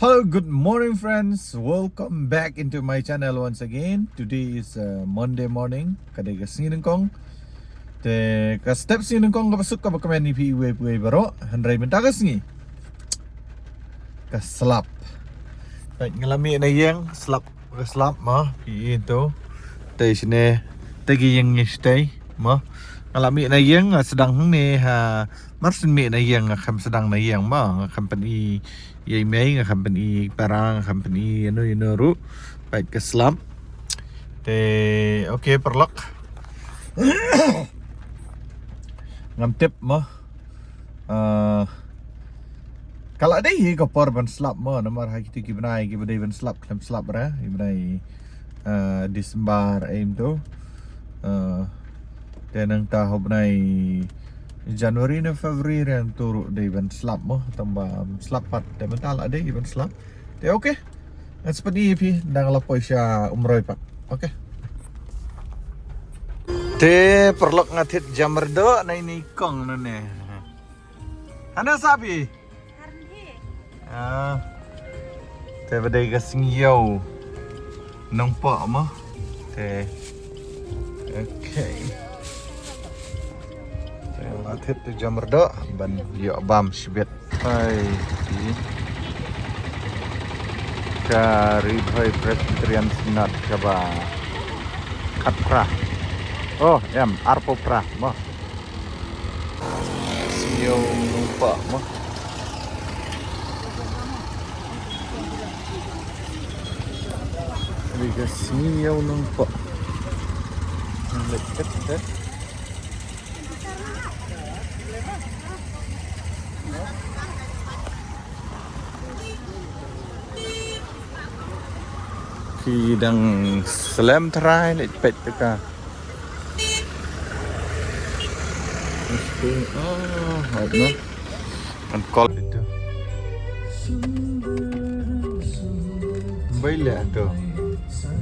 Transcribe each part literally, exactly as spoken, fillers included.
Hello, good morning, friends. Welcome back into my channel once again. Today is uh, Monday morning. Ka dei ka sngi nyngkong. Te ka step sngi nyngkong kaba suk kaba kmen ïa phi iwei pa iwei baroh. Hynrei mynta ka sngi ka slap. Peit, nga la mih na ïing, slap, ka slap mo, phi i to. Te shane, te ki ïing ngi shatei mo. Nga la mih na ïing, nga sdang hangne ha, mar shu mih na ïing, nga khlem sdang na ïing mo, nga khlem pyni ïa i mei, nga khlem pyni ïa i para, nga khlem pyni ïa no ïa no ruh. Peit ka slap. Te, okay, paralok. Ngam tip mo. Ah, ka la dei hi ka por ban slap mo, namar ha kito ki bnai kiba dei ban slap khlem slap re, ki bnai, ah, December em to. Ah, te nangta ha u bnai January ne February re to ruh dei ban slap mo, tang ba slap pat te mynta la dei ban slap. Te okay. Ngan sa pyni ïa phi, dang la poi sha Umroi pat. Okay. Te paralok nga thied jam rdo na ine i kong nane. Hana sa phi? Ah. Te ba dei ka sngi ïew Nongpoh mo. Te. Okay. Te nga thied tu jam rdo ban ïoh bam shibit. Hai, phi. Ka Ri Bhoi Presbyterian Synod kaba khatphra. Oh, em, arphew phra mo. Sngi ïew Nongpoh mo. Ri ka sngi ïew Nongpoh. Leit ket te. Ki dang slem trai leit peit te ka. Mesti, ah, hot no. Kan call itu. Bai leh tu.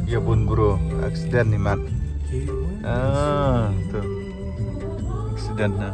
Ïa bun bro, accident ni mat. Ah, tu. Accident na.